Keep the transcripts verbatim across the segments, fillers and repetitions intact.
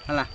Alah.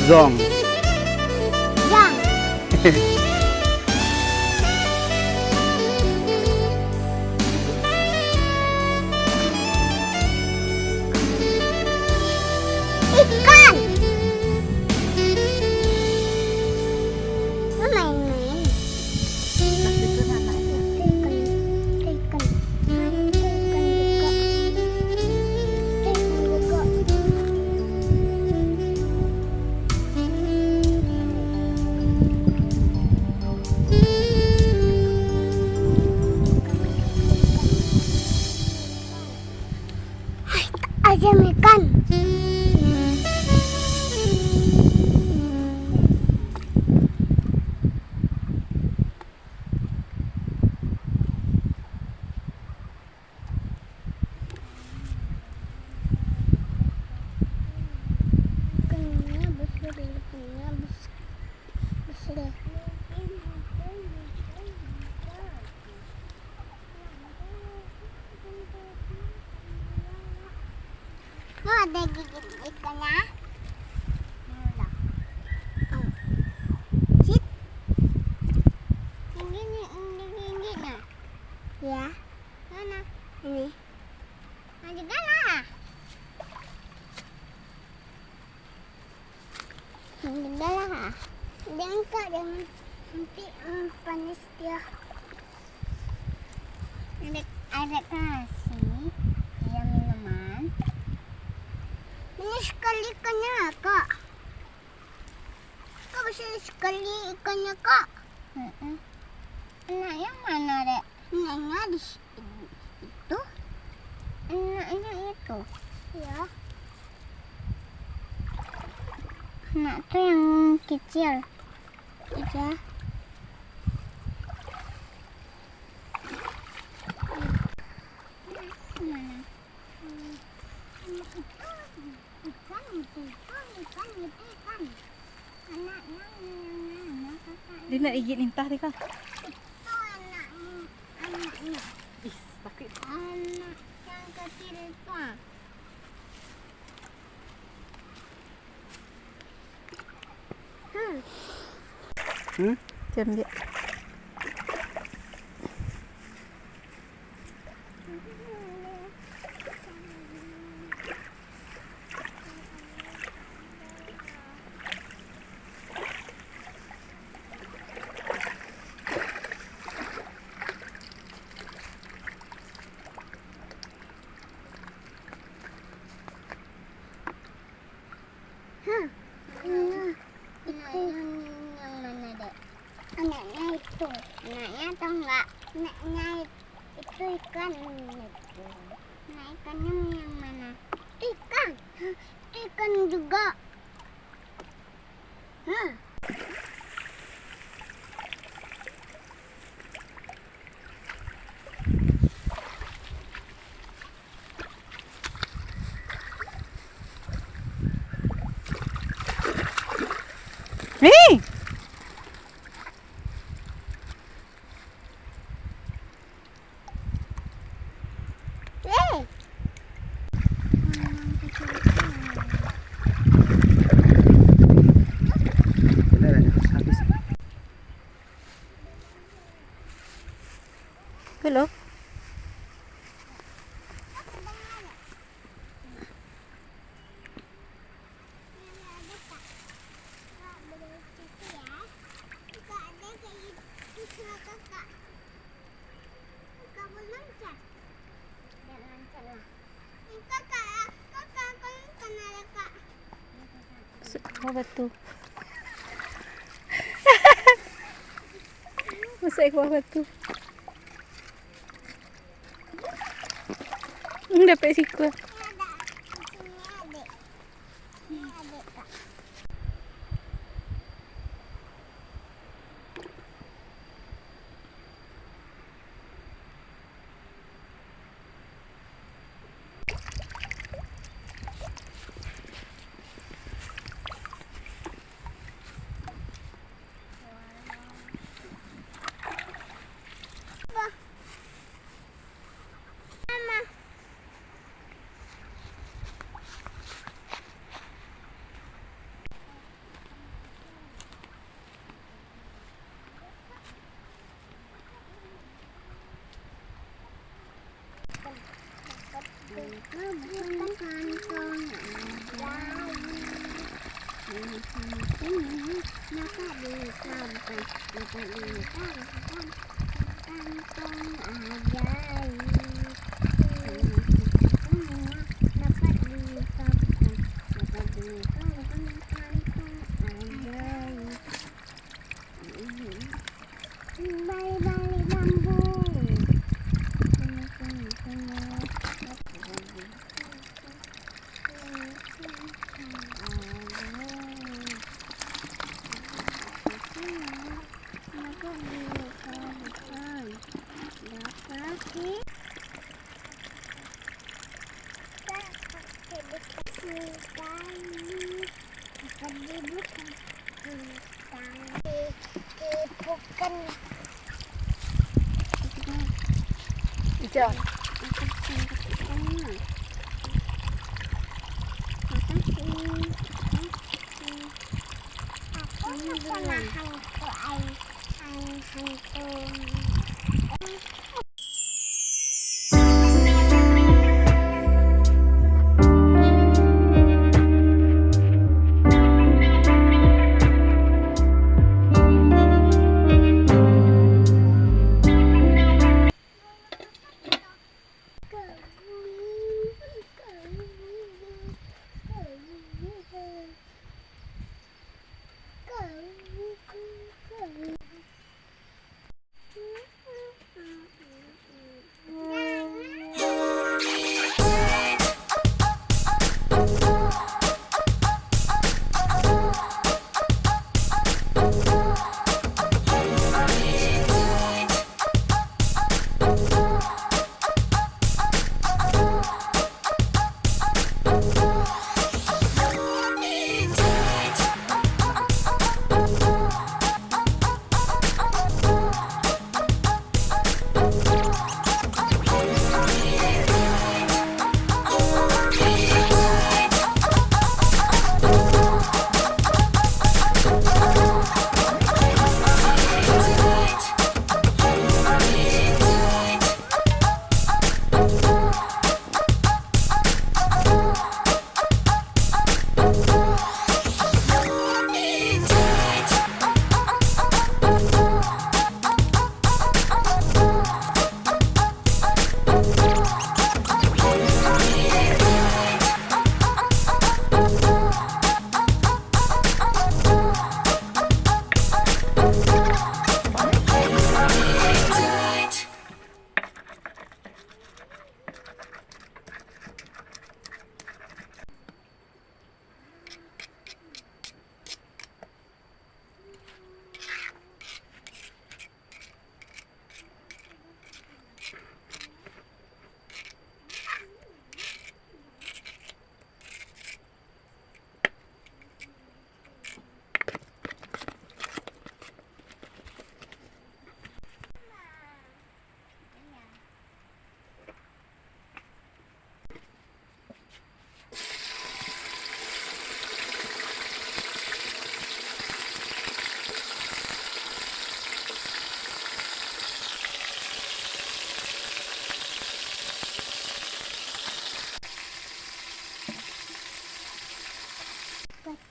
Jong. Jang. Ikan. Mamain-main. Ikan, ikan, ikan. Ikan juga. Ikan juga. Hai, tak aja makan. Ikannya besar, ikannya bes-, besar. Tuh, ada gigit ikannya. Mana? Hmm. Sit. Yang ini, ini gigitnya. Ya. Mana? Ini. Nah, juga lah. Ini juga lah. Diangkat, jangan nanti, eh, panas dia. Ada, ada kasih dia minuman. Ini sekali ikannya, Kak. Kok besar sekali ikannya, Kak? Mm-mm. Anak yang mana, Dek? Anaknya di s-, itu. Anaknya itu. Ya. Anak tu yang kecil. Iya. Mana? Ikan itu, ikan, ikan itu, ikan. Anaknya, anaknya, anaknya, kakaknya. Dia nak gigit lintah tu, Kak. Itu anaknya, anaknya. Ih, sakit. Anak yang kecil itu, ah. Hmm. Hmm? Diam, diam. Hah. Nah, itu. Anaknya yang mana, Dek? Anaknya itu. Anaknya atau enggak? Anaknya it-, itu ikan itu. Nah, ikannya yang mana? Itu ikan. Hah, itu ikan juga. Hah. Hei! Eh! Habis. Hello. Masuak ka bawah batu. Masuak ka bawah batu. Hmm, dapek sikua. Balik-balik bambu. Ica. Aku nak makan hantu ai, ai hantu.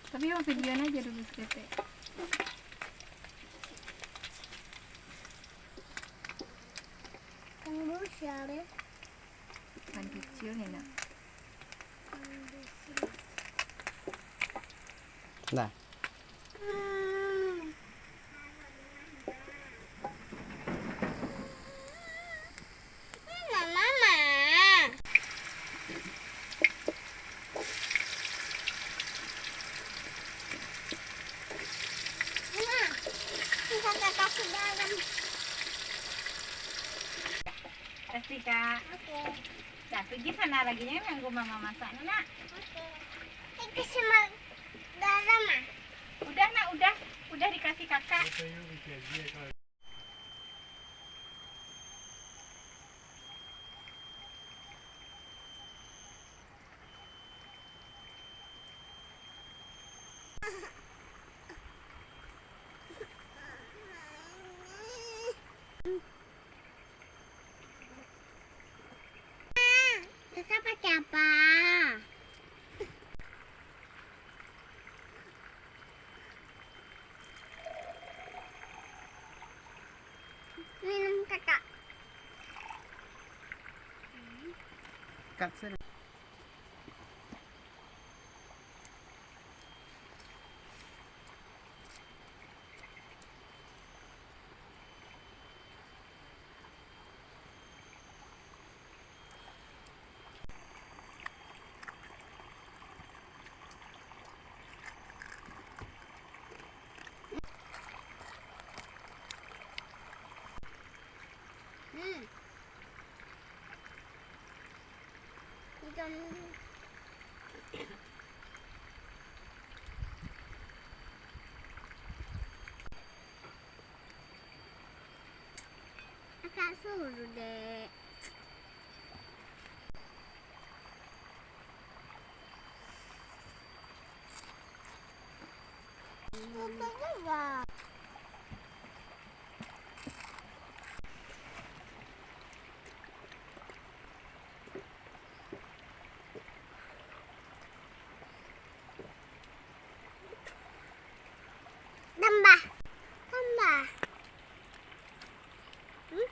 Tapi yang video aja dulu seketek. Kan besar ya. Kan kecil ni, nak. Nah. Mana mama? Mama, bisa kakak ke dalam? Kasih, Kak. Oke. Nah, pergi sana lagi, jangan ganggu mama masak, nak. Oke. Itu sama garam, ah? Udah, nak, udah. Udah dikasih kakak. Kakak pakai apa? Minum, kakak. Kat sini. Hmm. Ikan. Akak suruh, Dek. Tambah. Tambah. Hmm?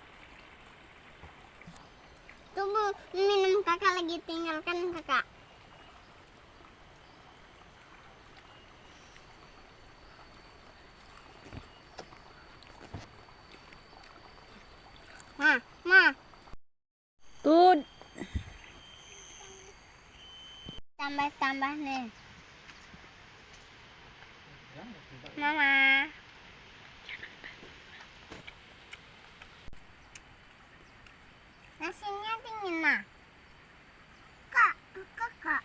Tunggu, minum kakak lagi, tinggalkan kakak. Ma, ma. Tut. Tambah-tambah nih. Mama. Nasinya dingin, Ma. Kak, kakak.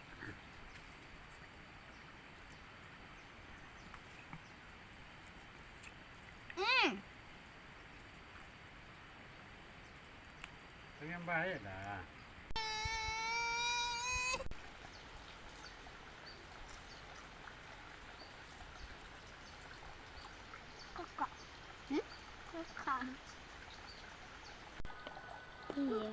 Hmm. Dengan baik lah. Kakak. Hmm? Kakak. Iya.